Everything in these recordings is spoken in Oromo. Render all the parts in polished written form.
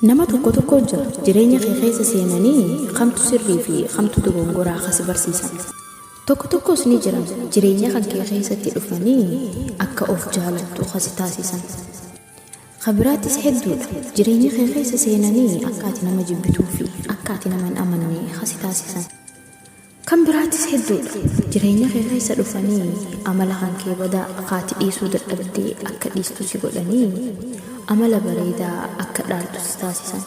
Nama tokko tokko jira jireenya kee keessa seenanii kamtu sirrii fi kamtu dogongoraa kasi barsiisan. Tokko tokkos ni jiran jireenya kan kee keessatti dhufanii akka of jaalattu kasi taasisan. Ka biraattis hedduudha jireenya kee keessa seenanii akka ati nama jibbituu fi akka ati nama hin amanne kasi taasisan. Kan biraatis hedduudha jireenya kee keessa dhufanii amala kan kee badaa kaati dhiisuu dadhabdee akka dhiistu si godhanii amala bareedaa akka dhaaltu si taasisan.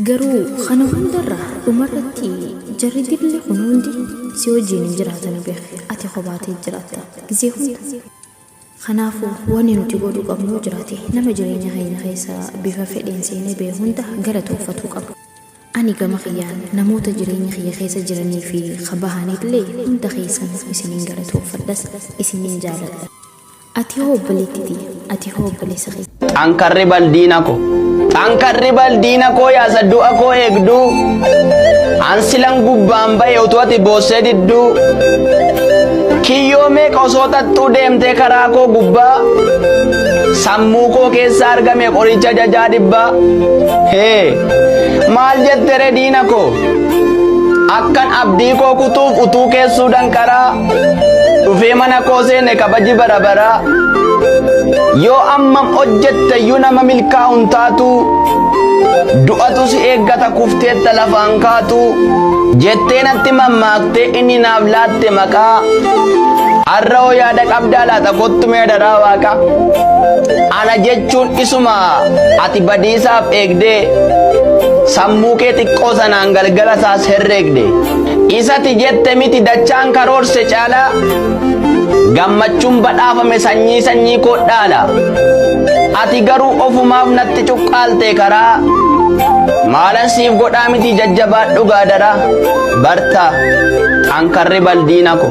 Garuu kana hundarra dhumarratti jarri dilli kun hundi si wajjiin hin jiraatanu beeki ati kophaatee jiraatta gizee hunda. Kanaafuu wanni nuti godhuu qabnu yoo jiraate nama jireenya keenya keessa bifa fedheen seenee bahe hunda galatoonfatuu qabna. Ani gama kiyyaan namoota jireenya kiyya keessa jiranii fi ka bahanillee hunda keessanuu isinin galatoonfadhas isinin jaaladha. Ati hoo obboleetti tiyya? Ati hoo obboleessa kiyya? Xankarri baldiina ko. Xankarri baldiina koo yaasa du'a koo eegduu. An silan gubbaan ba'e utuu ati boossee didduu. Kiyyoo meeqa osoo xaxxuu deemtee karaa koo gubbaa. Sammuu koo keessa argame qoricha jajaa dhibbaa. Hee maal jette ree diina koo? Akkan abdii koo kutuuf utuu keessuu danqaraa. Dhufee mana koo seene kabaji bara baraa. Yoo ammam hojjette iyyuu nama milkaa'u hin taatu. Du'atu si eeggata kufteetta lafaan kaatu. Jettee natti mammaaktee inni naaf laatte maqaa. Har'a hoo yaada qabdaa laata kottu mee adaraa waaqa. Ana jechuun isuma ati badiisaaf eegdee sammuu kee xiqqoo sanaan galgala isaas herreegde. Isati jette miti dachaan karoorse caalaa gammachuun badhaafame sanyii sanyii koo dhaala. Ati garuu ofumaaf natti cuqqaalte karaa maalan siif godhaa miti jajjabaadhu gaadara barta xankarri baldiina ko.